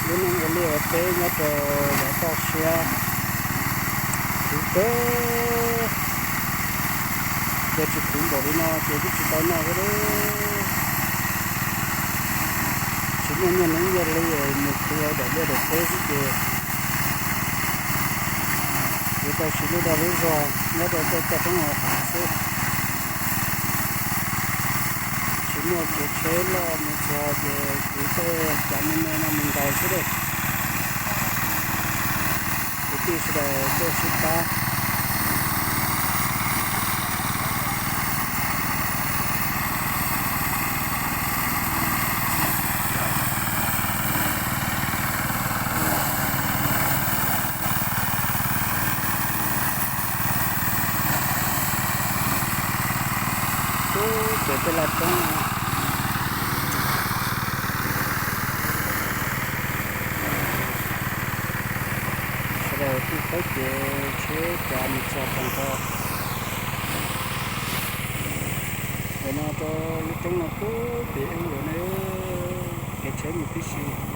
Lub neej ua liaj ua teb nyob rau yav toj siab, khwv kawg. Yog tsis khwv npaum li no ces twb tsis tau noj thiab. Tsis muaj nyiaj hneev nyiaj hli mus khwv daim liaj daim teb xwb ces yuav tau siv lub dag lub zog nyob rau tej toj roob hauv hav xwb. Tsis muaj kev tsheb loj mus txog ces kwv tej cav me me no mus nkaus xwb lauj. Kwv tij sawv daws tuaj sib pab. Ub, ces tej laj roob no, sawv daws kuj qab kev tsheb cav mus txog tag nrho. Ntawm no rau lub roob no puag pem ub lawm ne, kev tsheb mus tib si.